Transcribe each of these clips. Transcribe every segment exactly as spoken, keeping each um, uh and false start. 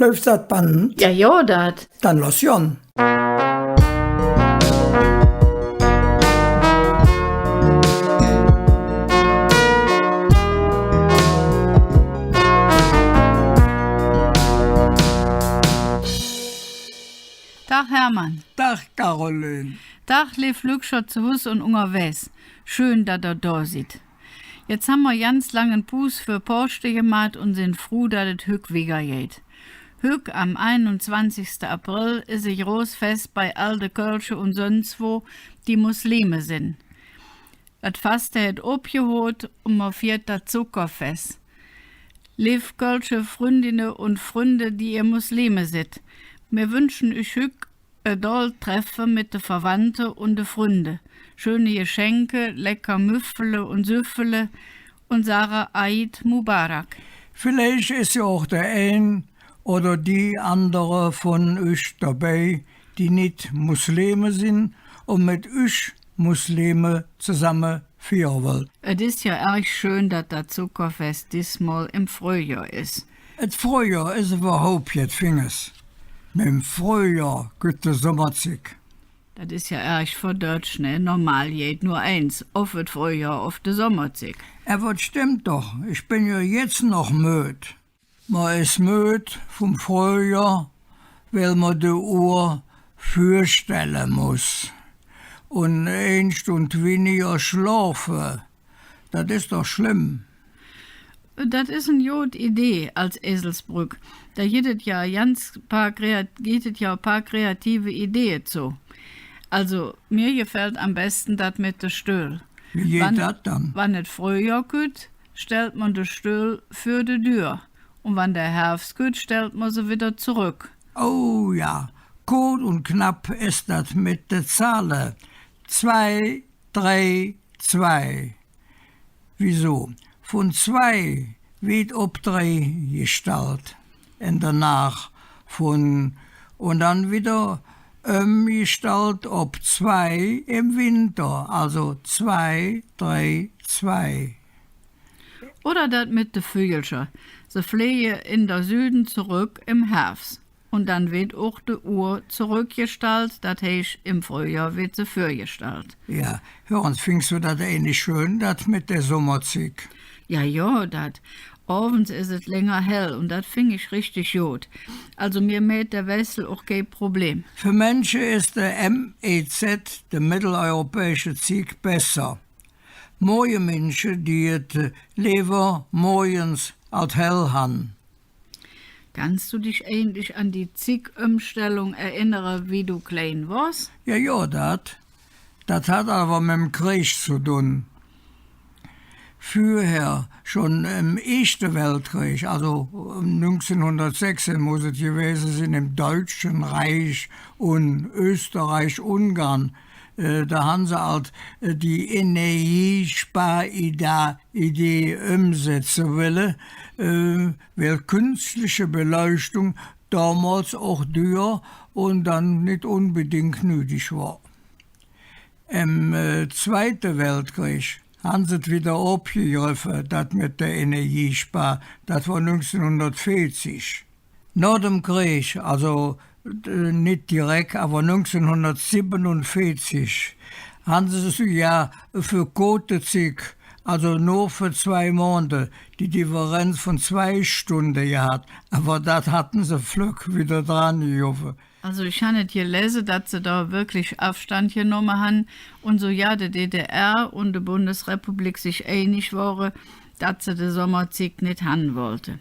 Läuf dat Band? Jo, jo, dat. Dann loss gonn. Dag, Hermann. Dag, Caroline. Dag, leev Lückcher zo Hus un ungerwägs. Schön, dat ehr do sid. Jetz han mer ganz lang en Puus för Poosche gemaht un sin fruh, dat et hügg wigger geiht. Hügg, am einunzwanzigste April, es e groß Fess bei all de Kölsche un söns wo, die Muslime sin. Dat Faste hät opgehoot un mer fiert dat Zuckerfess. Leev kölsche Fründinne un Fründe, die ehr Muslime sid, mir wünsche üch hügg e doll Treffe met de Verwandte un de Fründe, schöne Geschenke, lecker Müffele un Süffele un sage Eid Mubarak. Villeich es jo och der ein oder die andere vun üch dobei, die nit Muslime sin un met üch Muslime zesamme fiere well. Et es jo ärg schön, dat dat Zuckerfess dismol em Fröhjohr es. Et Fröhjohr es üvverhaup jet Fings. Mem Fröhjohr kütt de Sommerzigg. Dat es jo ärg verdötsch, ne? Normal geiht nor eins, ov et Fröhjohr, ov de Sommerzigg. Ävver et stemmp doch, ich ben jo jetz noch möd. Mer es möd vum Fröhjohr, weil mer de Uhr vürstelle muss. Un ein Stund winniger schlofe, dat es doch schlemm. Dat es en god Idee als Eselsbröck. Do gitt et jo ganz paar krea-, gitt et jo paar kreative Idee zo. Also, mir gefällt am beste dat met de Stöhl. Wie geiht dat dann? Wann et Fröhjohr kütt, stellt mer de Stöhl vür de Dür. Un wann der Hervs kütt, stellt mer se widder zoröck. Oh jo, koot un knapp es dat met de Zahle. Zwei, drei, zwei. Wiesu? Vun zwei weed op drei gestallt. En der Naach vun, un dann widder ömgestallt op zwei em Winter. Also zwei, drei, zwei. Oder dat met de Vügelcher. Se fleege en der Süden zoröck em Hervs. Un dann weed och de Uhr zoröckgestallt, dat heiß, em Fröhjohr weed se vürgestallt. Jo, hür ens, fings do dat eigentlich schön, dat met der Sommerzigg? Jo, jo, dat. Ovends es et länger hell un dat fing ich richtig god. Also mir mäht der Wähßel och kei Problem. För manche es der M E Z, der mitteleuropäische Zigg, besser. Morge Minsche, die et leever morgens ald hell han. Kanns do dich eigentlich an die Ziggömstellung erennere, wie do klein wors? Jo, jo, dat. Dat hät ävver mem Kreeg ze dun. Fröher, schon em Eeschte Weltkreeg, also nüngzehnhundertsechzehn muss et gewäse sin, em Deutsche Reich un Österreich-Ungarn, äh, do han se ald, äh, die Energiesparidee ömsetze welle, äh, weil künstliche Beleuchtung domols och düür un dann nit unbedingk nüdig wor. Em, äh, Zweite Weltkreeg han se et widder opgegreffe, dat met der Energiespar, dat wor nüngzehnhundertveezig. Noh dem Kreeg, also, äh, nit direk, ävver nüngzehnhundertsibbenunveezig, han se su, jo, för koote Zigg, also nor för zwei Monde, die Differenz vun zwei Stunde gehat, ävver dat hatte se flöck widder dran gegovve. Also ich han et gelese, dat se do wirklich Avstand genomme han un su, jo, de D D R un de Bundesrepublik sich einig wore, dat se de Sommerzigg nit han wollte.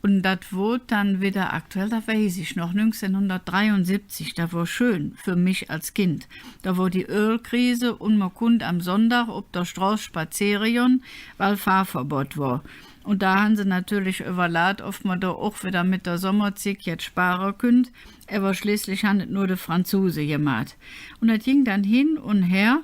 Un dat woodt dann widder aktuell, dat weiß ich noch, nüngzehnhundertdreiunsibbzig, dat wor schön för mich als Kind. Do wor die Ölkrise un mer kunnt am Sonndag op der Stroß spazeere gonn, weil Fahrverbot wor. Un do han se natörlich üvverlaht, ov mer do och widder met der Sommerzigg jet spare künnt. Ävver schleeßlich han et nor de Franzuse gemaht. Un dat ging dann hin un her.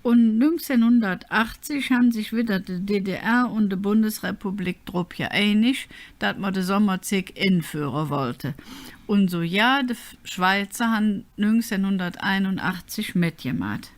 Un nüngzehnhundertachzig han sich widder de D D R un de Bundesrepublik drop geeinig, dat mer de Sommerzigg enföhre wollte. Un su, jo, de F-, Schweizer han nüngzehnhunderteinunachzig metgemaht.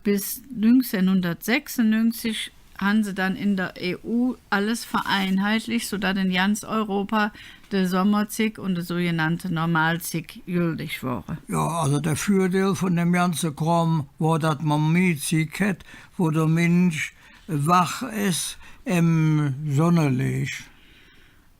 Bes nüngzehnhundertsechsunnüngzig han se dann en der E U alles vereinheitlich, su dat en ganz Europa de Sommerzigg un de sugenannte Normalzigg gültig wore. Jo, alsu der Vürdeil vun däm ganze Krom wor, dat mer mih Zigg hät, wo der Minsch wach es em Sonneleech.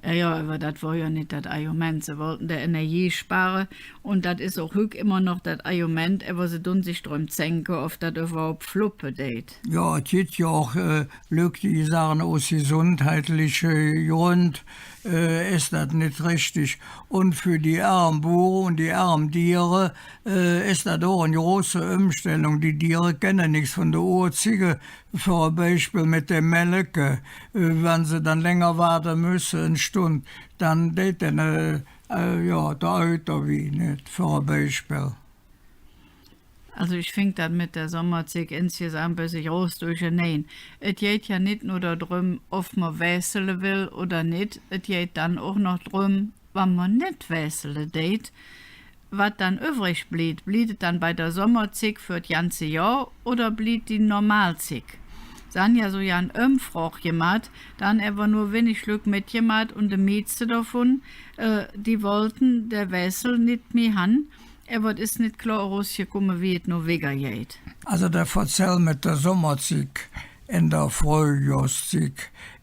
Jo, jo, ävver dat wor jo nit dat Argument. Se wollte der Energie spare. Un dat es och hügg immer noch dat Argument, ävver se dun sich dröm zänke, ov dat üvverhaup fluppe deit. Jo, et gitt jo och, äh, Lück, die sage, us gesundheitliche Gründ, äh, es dat nit richtig. Un för die ärm Buure un die ärm Diere, äh, es dat och en große Ömstellung. Die Diere kenne nix vun der Uhrzigg, för e Beispill met dem Melke, äh, wann se dann länger waade müsse, en Stund, dann deit denne, äh, äh, jo, der Euter wih, nit, för e Beispill. Alsu, ich fingk dat met der Sommerzigg insgesamp e bessche groß durchenein. Et geiht jo nit nor dodröm, ov mer wähßele well oder nit, et geiht dann och noch dröm, wann mer nit wähßele deit, wat dann üvvrig bliev. Bliev et dann bei der Sommerzigg för et ganze Johr oder bliev die Normalzigg? Se han jo su jo en Ömfrog gemaht, do han ävver nor winnig Lück metgemaht un de mieste dovun, äh, die wollte der Wähßel nit mih han, ävver et es nit klor erusgekumme, wie et no wigger geiht. Alsu, der Verzäll met der Sommerzigg en der Fröhjohrszigg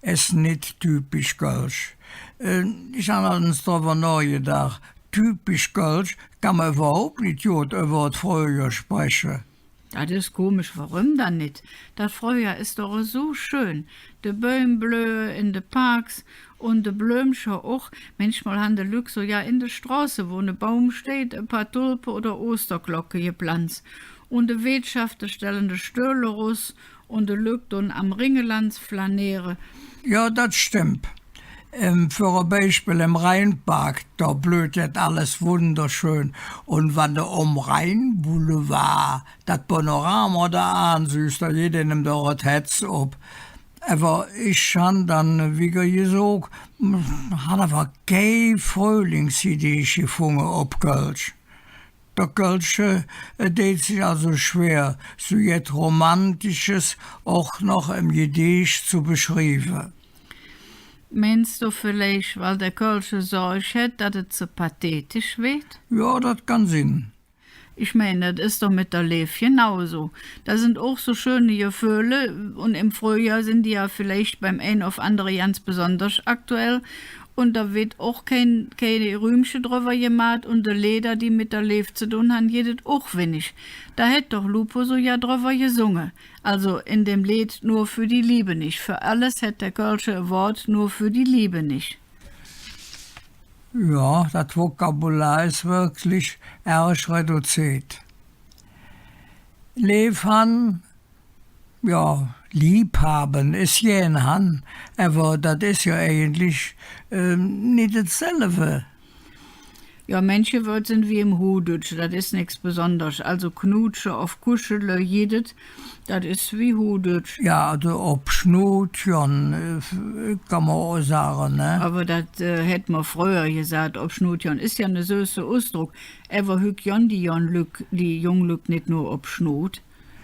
es nit typisch kölsch. Äh, ich han allerdings drüvver nohgedaach, typisch kölsch kann mer üvverhaup nit god üvver et Fröhjohr spreche. Dat es komisch, woröm dann nit? Dat Fröhjohr es doch esu schön. De Bäum blöhe en de Parks un de Blömcher och. Mänchmol han de Lück su jo en de Stroße, wo ne Baum steiht, e paar Tulpe oder Osterglocke geplanz. Un de Weetschafte stelle de Stöhl erus un de Lück dun am Ring elans flaneere. Jo, dat stemmp. Ähm, för e Beispill em Rheinpark, do blöht jet alles wunderschön. Un wann de om Rheinboulevard dat Panorama do aansühs, do geiht einem doch et Hätz op. Ävver ich han dann, wie gesoot, han ävver kei Fröhlingsidee gefunge op Kölsch. Der Kölsche, äh, deit sich alsu schwer, su jet Romantisches och noch em Gedeech ze beschrieve. Meins do villeich, weil der Kölsche Sorg hät, dat et ze pathetisch weed? Jo, dat kann sin. Ich mein, dat es doch met der Leev genau su. Do sin och su schöne Geföhle, un em Fröhjohr sin die jo villeich beim ein ov andere ganz besonders aktuell. Un do weed och kein, keine Rümche drüvver gemaht, un de Leeder, die met der Leev ze dun han, gitt et och winnig. Do hät doch Lupo su jo drüvver gesunge. Alsu en dem Leed Nur für die Liebe nicht. För alles hät der Kölsche e Wood, nur für die Liebe nicht. Jo, dat Vokabular es wirklich ärg reduzeet. Leev han, jo, lieb haben es gään han, ävver dat es jo eigentlich, ähm, nit datselve. Jo, mänche Wööd sin wie em Huhdütsch, dat es nix Besonders. Alsu knutsche ov kuschele, gitt et, dat es wie Huhdütsch. Jo, alsu op Schnut gonn, äh, kann mer och sage, ne? Ävver dat, äh, hät mer fröher gesaht, op Schnut gonn. Es jo ne söße Usdrock. Ävver hügg gonn die jung Lück, die jung Lück nit nor op Schnut,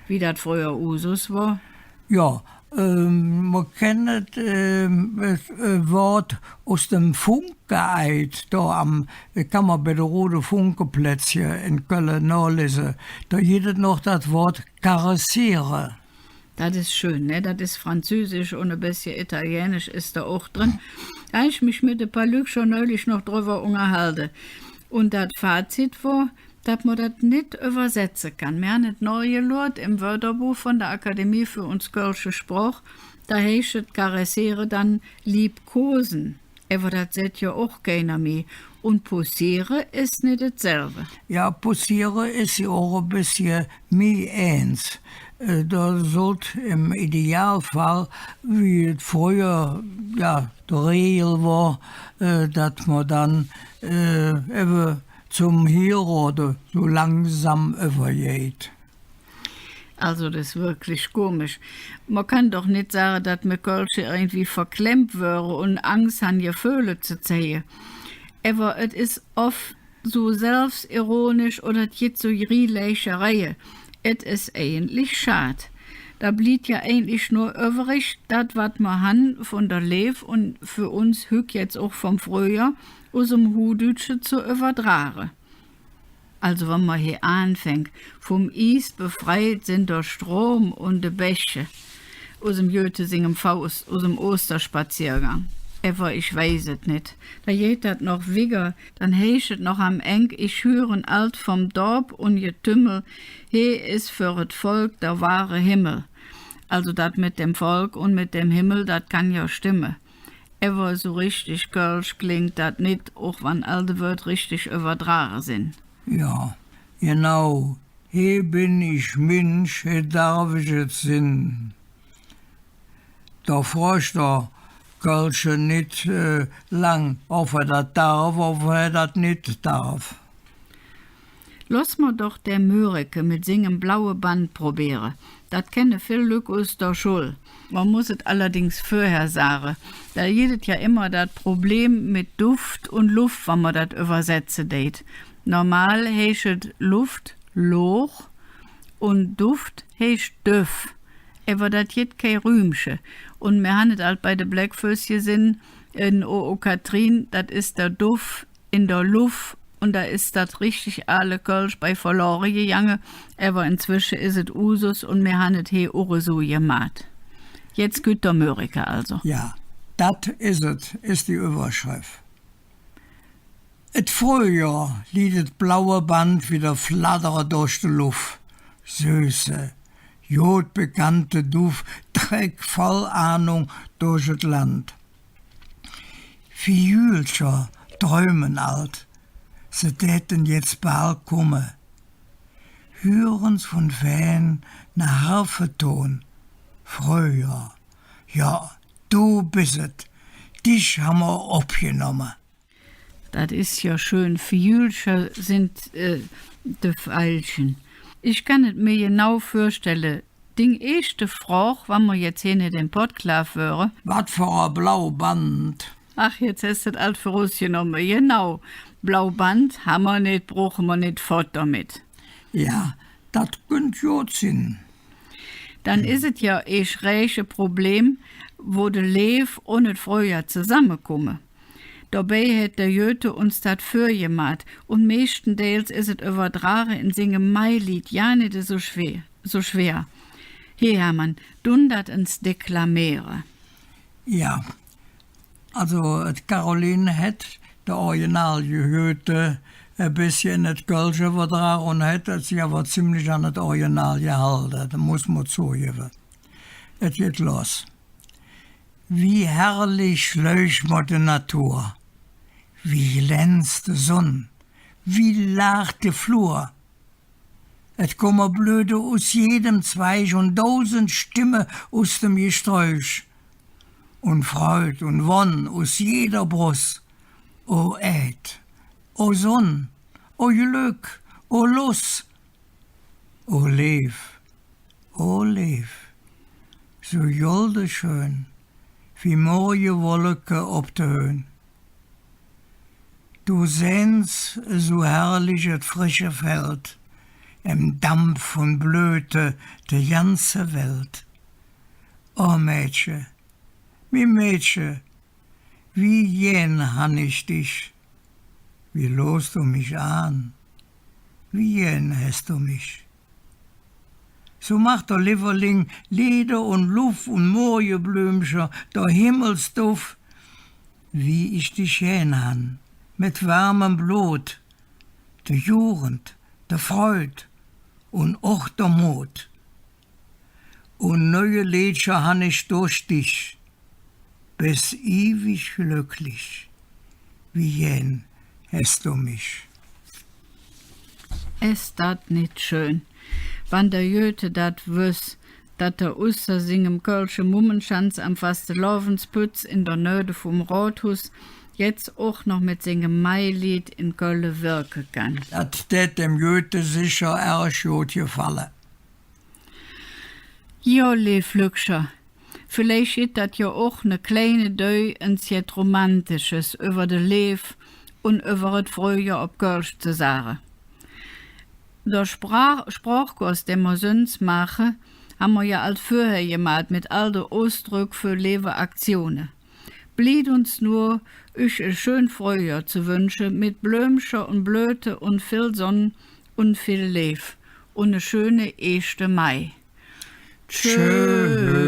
wie dat fröher Usus wor. Jo, ähm, mer kennt, ähm, et, äh, Wood us dem Funke-Eid, do am, äh, kann mer bei de Rude Funke-Plätzche en Kölle nohlese. Do gitt et noch dat Wood caressiere. Dat es schön, ne? Dat es französisch un e bessche italienisch es do och dren. Do han ich mich met e paar Lück schon neulich noch drüvver ungerhalde. Un dat Fazit wor, dat mer dat nit üvversetze kann. Mir han et nohgeluurt em Wörterbuch vun der Akademie för uns kölsche Sproch, do heiß et caressiere dann liebkosen. Ävver dat säht jo och keiner mih. Un poussiere es nit datselve. Jo, poussiere es jo och e bessche mih ääns. Äh, do sollt em Idealfall, wie et fröher, jo, de Regel wor, äh, dat mer dann, äh, evve zom Hierode su langsam üvvergeiht. Alsu, dat es wirklich komisch. Mer kann doch nit sage, dat mir Kölsche irgendwie verklemmt wöre un Angs han, Geföhle ze zeige. Ävver et es off su selvstironisch oder et gitt su Grielächereie. Et es eigentlich schad. Do bliev jo eigentlich nor üvvrig, dat, wat mer han vun der Leev un för uns hügg jetz och vum Fröhjohr, us dem Huhdütsche ze üvverdrage. Also, wann mer he aanfängk, vum Ies befreit sin der Strom un de Bäche, us dem Goethe singem Faust, us dem Osterspaziergang. Ävver ich weiß et nit. Do geiht dat noch wigger, dann heiß et noch am Engk: „Ich hüre ald vum Dorf un Getümmel, he es för et Volk der wahre Himmel.“ Also, dat met dem Volk un met dem Himmel, dat kann jo stemme. Ävver su richtig kölsch klingk dat nit, och wann all de Wööd richtig üvverdrage sin. Jo, genau. He ben ich Minsch, he darf ich et sin. Do frög der Kölsche nit, äh, lang, ov hä dat darf, ov hä dat nit darf. Loss mer doch der Mörike met singem blaue Band probeere. Dat kenne vill Lück us der Schull. Mer muss et allerdings vörher sage. Do gitt et jo immer dat Problem met Duft un Luff, wann mer dat üvversetze deit. Normal heiß et Luft, Looch, un Duft heiß Döff. Ävver dat gitt kei Rümche. Un mir han et ald bei de Bläck Fööss gesinn, en O O Katrin, dat es der Duff en der Luff, un do es dat richtig aale Kölsch bei verlore gegange, ävver inzwesche es et Usus un mir han et he och esu gemaht. Jetz kütt der Mörike also. Jo, dat es et, es die Üvverschreff. Et Fröhjohr liet et blaue Band widder fladdere durch de Luff. Söße, god bekannte Duff trecke voll Ahnung durch et Land. Vijülcher dröme ald, se däte jetz baal kumme. Hüre se vun fään ne Harfeton. Fröhjohr, jo, do bes et, dich han mer opgenomme. Dat es jo schön. Vijülcher sin, äh, de Veilche. Ich kann et mer genau vürstelle. Ding eeschte Frog, wann mer jetz hee nit em Podklaaf wöre: „Wat för e blau Band?“ Ach, jetz häs de et ald vörusgenomme. Genau. Blau Band han mer nit, bruche mer nit, fott domet. Jo, dat künnt god sin. Dann es et jo eesch rääch e Problem, wo de Leev un et Fröhjohr zesammekumme. Dobei hät der Goethe uns dat vürgemaht, un miestendeils es et üvverdrage en singem Mailied jo nit esu schwer, esu schwer. He, Hermann, dun dat ens deklameere. Jo, also, et Caroline hät der Original Goethe e bessche en et Kölsche üvverdrage un hät et sich ävver ziemlich an et Original gehalde, dat muss mer zogevve. Et geiht loss. Wie herrlich leuch mer de Natur, wie glänz de Sonn, wie laach de Flur. Et kumme Blöte us jedem Zweig un dausend Stemme us dem Gesträuch. Un Freud un Wonn us jeder Bross. O Ääd, o Sonn, o Glöck, o Loss, o Leev, o Leev, su golde schön, wie Morgewolke op de Höhn. Do sehns esu herrlich et frische Feld, em Damp vun Blöte de ganze Welt. O Mädche, mi Mädche, wie gään han ich dich, wie loors do mich aan, wie gään häs do mich. Su maht der Liwwerling, Leeder un Luff un Morgeblömcher, der Himmelsduff, wie ich dich gään han, met wärmem Blod, der Jugend, der Freud un och der Mod. Un neue Leedcher han ich durch dich, bes iwig glöcklich, wie gään häs do mich. Es dat nit schön? Wann der Goethe dat wöss, dat hä usser singem kölsche Mummenschanz am Fastelovendspütz en der Nöh vum Rodhuus jetz och noch met singem Mailied en Kölle wirke kann. Dat dät dem Goethe secher ärg god gefalle. Jo, leev Lückcher, villeich gitt dat jo och ne kleine Däu, ens jet Romantisches üvver de Leev un üvver et Fröhjohr op Kölsch ze sage. Der Sprach-, Sprochkurs, dä mer söns maache, han mer jo ald vörher gemaht met all de Usdröck för leeve Aktione. Bliev uns nor, üch e schön Fröhjohr ze wünsche, met Blömcher un Blöte un vill Sonn un vill Leev un e schöne eeschte Mai. Tschö.